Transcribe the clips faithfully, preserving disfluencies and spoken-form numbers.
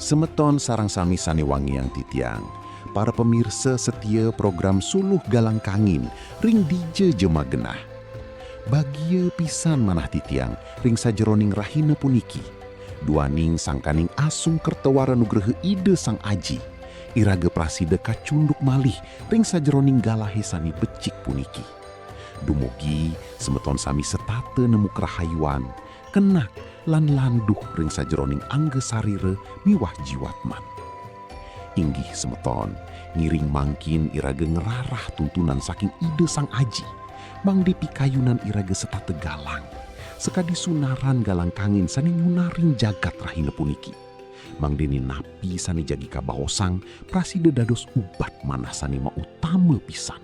Semeton sareng sami sane wangiang titiang, para pemirsa setia program Suluh Galang Kangin ring dija ja magenah. Bagia pisan manah titiang ring sajeroning rahina puniki, duaning sangkaning asung kerta wara nugraha Ida Sang Aji, iraga prasida kacunduk malih ring sajeroning galahe sane becik puniki. Dumugi semeton sami setata nemu karahayuan, kenak, lan landuh ring sajeroning angga sarira miwah jiwatman. Inggih semeton, ngiring mangkin iraga ngrarah tuntunan saking Ida Sang Aji, mangda pikayunan iraga setata galang, sakadi sunaran galang kangin sane nyunarin jagat rahina puniki. Mangdane napi sane jagi kabaosang prasida dados ubat manah sane mautama pisan.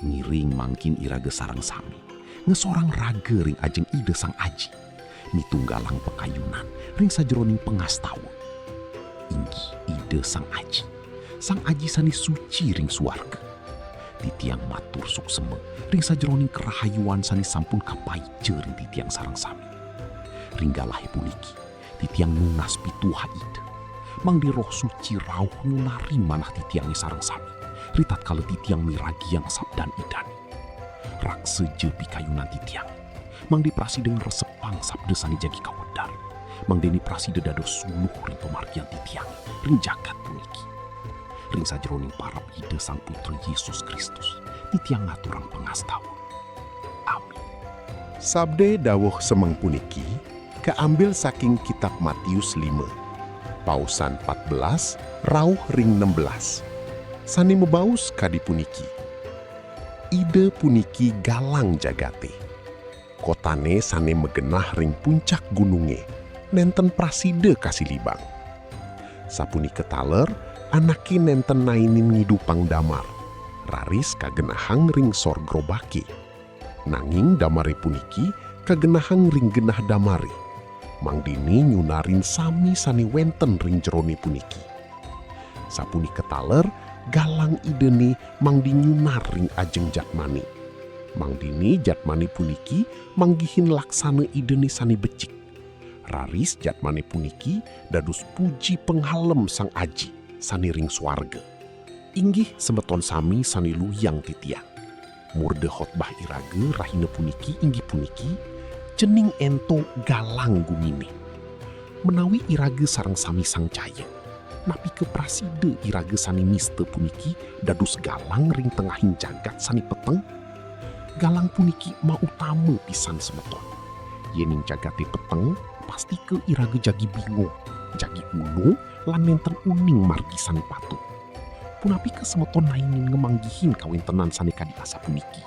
Ngiring mangkin iraga sareng sami ngasorang raga ring ajeng Ida Sang Aji, mitunggalang pakayunan ring sajeroning pangastawa. Inggih Ida Sang Aji, Sang Aji sane suci ring suarga. Titiang matur suksema ring sajeroning karahayuan sane sampun kapaica ring titiang sareng sami. Ring galahe puniki, titiang nunas pituah Ida, mangda Roh Suci rauh nyunari manah titiange sareng sami, ritatkala titiang miragiang sabdan Idane. Raksa ja pikayunan titiang, mangda prasida ngresepang sabda sane jagi kawedar, mangdane prasida dados suluh ring pamargian titiang ring jagat puniki. Ring sajeroning parab Ida Sang Putra Yesus Kristus, titiang ngaturang pangastawa. Amin. Sabda dawuh semeng puniki kaambil saking Kitab Matius lima, pausan empat belas rauh ring enam belas, sane mabaos kadi puniki: Ida puniki galang jagate. Kotane sane magenah ring puncak gununge, nenten prasida kasilibang. Sapunika taler, anake nenten nainin ngidupang damar, raris kagenahang ring sor grobake. Nanging damare puniki kagenahang ring genah damare, mangdane nyunarin sami sane wenten ring jerone puniki. Sapunika taler, galang Idane mangda nyunar ring ajeng jadmane. Mangdane jadmane puniki manggihin laksana Idane sane becik. Raris jadmane puniki dados puji pangalem Sang Aji sane ring suarga. Inggih semeton sami sane luyang titiang. Murda khotbah iraga rahina puniki inggih puniki, cening ento galang gumine. Menawi iraga sareng sami sangcaya, napika prasida iraga sane nista puniki dados galang ring tengahing jagat sane peteng? Galang puniki mautama pisan semeton. Yening jagate peteng, pastika iraga jagi bingung, jagi ulung, lan nenten uning margi sane patut. Punapike semeton nainin ngamanggihin kawentenan sane kadi asapuniki?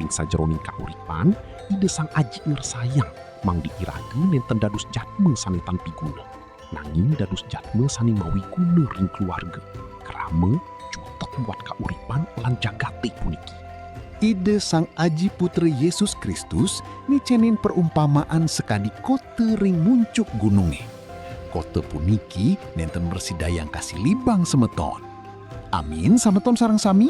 Ring sajeroning kauripan, Ida Sang Aji ngersayang mangda iraga nenten dados jadma sane tan piguna, nanging dados jadma sane mawiguna ring keluarga, krama, jutek buat kauripan lan jagate puniki. Ida Sang Aji Putra Yesus Kristus ngicenin perumpamaan sakadi kota ring muncuk gununge. Kota puniki nenten mrasidayang kasilibang semeton. Amin, semeton sareng sami?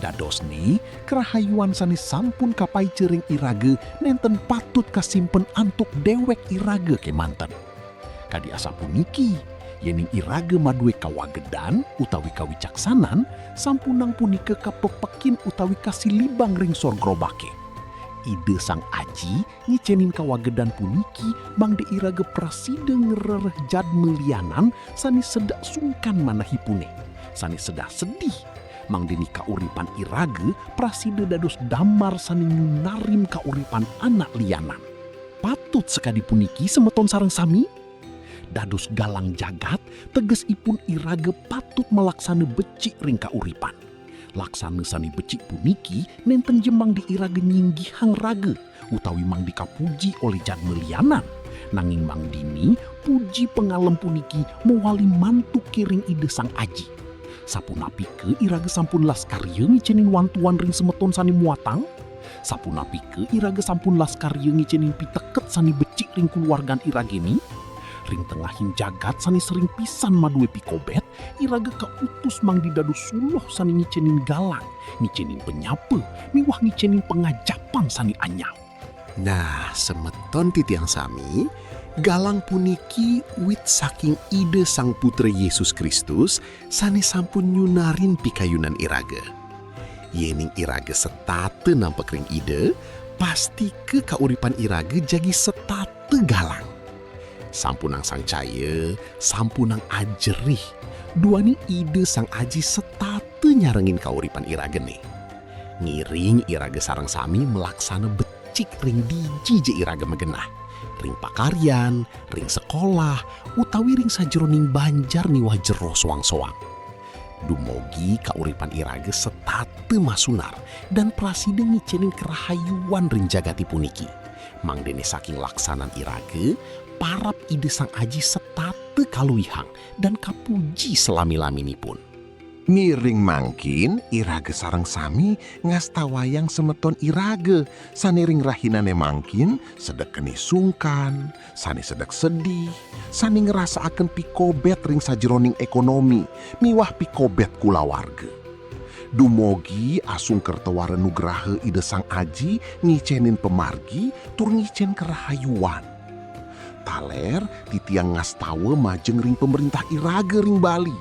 Dadosne, karahayuan sane sampun kapaica ring iraga nenten patut kasimpen antuk dewek iraga kemanten. Kadi asapuniki, yening iraga madue kawagedan utawi kawicaksanan, sampunang punika kapepekin utawi kasilibang ring sor grobake. Ida Sang Aji ngicenin kawagedan puniki mangda iraga prasida ngrereh jadma lianan sane sedak sungkan manahipune, sane sedak sedih, mangdane kauripan iraga prasida dados damar sane nyunarin kauripan anak lianan. Patut sakadi puniki semeton sareng sami? Dados galang jagat, tegesipun iraga patut malaksana becik ring kauripan. Laksana sane becik puniki nenten ja mangda iraga nyinggihang raga, utawi mangda kapuji olih jadma lianan, nanging mangdane puji pangalem puniki mawali mantuke ring Ida Sang Aji. Sapunapike iraga sampun las karya ngicenin wantuan ring semeton sane muatang? Sapunapike iraga sampun las karya ngicenin piteket sane becik ring kuluargan iragane? Ring tengahing jagat sane sering pisan madue pikobet, iraga kautus mangda dados suluh sane ngicenin galang, ngicenin panyapa, miwah ngicenin pangajapan sane anyap. Nah, semeton titiang sami, Galang puniki wit saking Ida Sang Putra Yesus Kristus sane sampun nyunarin pikayunan iraga. Yening iraga setata nampek ring Ida, pastika kauripan iraga jagi setata galang. Sampunang sangcaya, sampunang ajerih, duaning Ida Sang Aji setata nyarengin kauripan iragane. Ngiring iraga sareng sami malaksana becik ring diji ja iraga magenah, ring pakaryan, ring sekolah, utawi ring sajeroning banjar miwah jero soang-soang. Dumogi kauripan iraga setata masunar dan prasida ngicenin karahayuan ring jagate puniki. Mangdane saking laksanan iraga, parab Ida Sang Aji setata kaluihang dan kapuji salami-laminipun. Ngiring mangkin iraga sareng sami ngastawayang semeton iraga sane ring rahinane mangkin sedek keni sungkan, sane sedek sedih, sane ngrasaaken pikobet ring sajeroning ekonomi miwah pikobet kulawarga. Dumogi asung kerta wara nugraha Ida Sang Aji ngicenin pamargi tur ngicen karahayuan. Taler titiang ngastawa majeng ring pamrintah iraga ring Bali,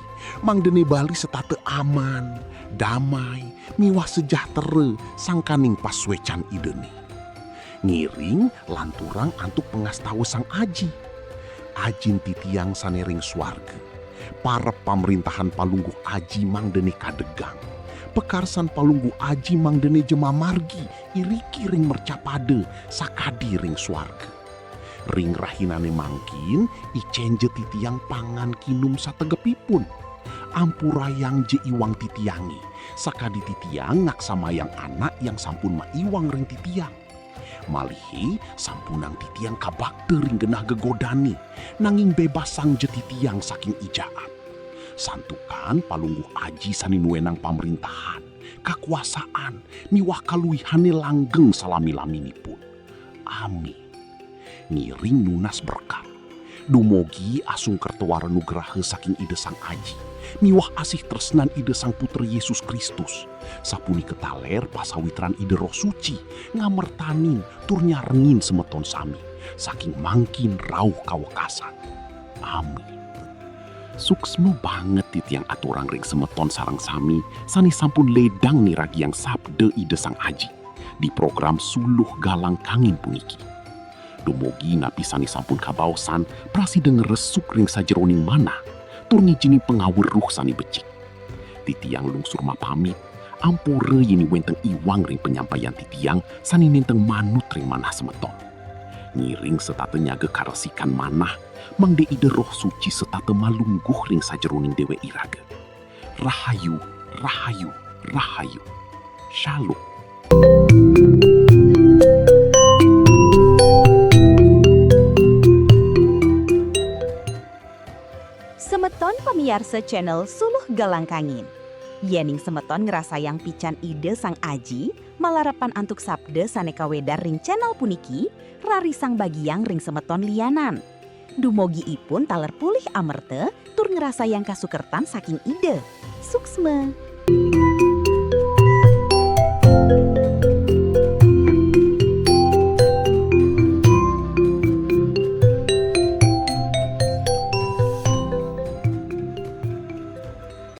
mangdane Bali setata aman, damai, miwah sejahtera sangkaning pasuecan Idane. Ngiring lanturang antuk pangastawa Sang Aji. Ajin titiang sane ring swarga, parep pamrentahan Palungguh Aji mangdane kadegang. Pakarsan Palungguh Aji mangdane ja mamargi iriki ring mercapada sakadi ring swarga. Ring rahinane mangkin, icenja titiang pangan kinum sategepipun. Ampurayang ja iwang titiange, sakadi titiang ngaksamayang anak yang sampun maiwang ring titiang. Malihe sampunang titiang kabakta ring genah gegodane, nanging bebasang ja titiang saking i jaat. Santukan Palungguh Aji sane nuenang pamrentahan, kakuasaan, miwah kaluihane langgeng salami-laminipun. Amin. Ngiring nunas berkat. Dumogi asung kerta wara nugraha saking Ida Sang Aji, miwah asih tresnan Ida Sang Putra Yesus Kristus, sapunika taler pasawitran Ida Roh Suci, ngamertanin tur nyarengin semeton sami, saking mangkin rauh kawekasan. Amin. Suksma banget titiang aturang ring semeton sareng sami sane sampun ledang niragiang sabda Ida Sang Aji di program Suluh Galang Kangin puniki. Dumogi napi sane sampun kabaosan prasida ngresuk ring sajeroning manah tur ngijinin pangaweruh sane becik. Titiang lungsur mapamit, ampura yen wenten iwang ring panyampaian titiang sane nenteng manut ring manah semeton. Ngiring setata nyaga karesikan manah, mangda Ida Roh Suci setata malungguh ring sajeroning dewek iraga. Rahayu, rahayu, rahayu. Shalom. Semeton pamiarsa channel Suluh Galang Kangin. Yening semeton ngrasayang pican Ida Sang Aji, malarapan antuk sabda sane kawedar ring channel puniki, rarisang bagiang ring semeton lianan. Dumogi ipun taler polih amerta tur ngrasayang kasukertan saking Ida. Suksma.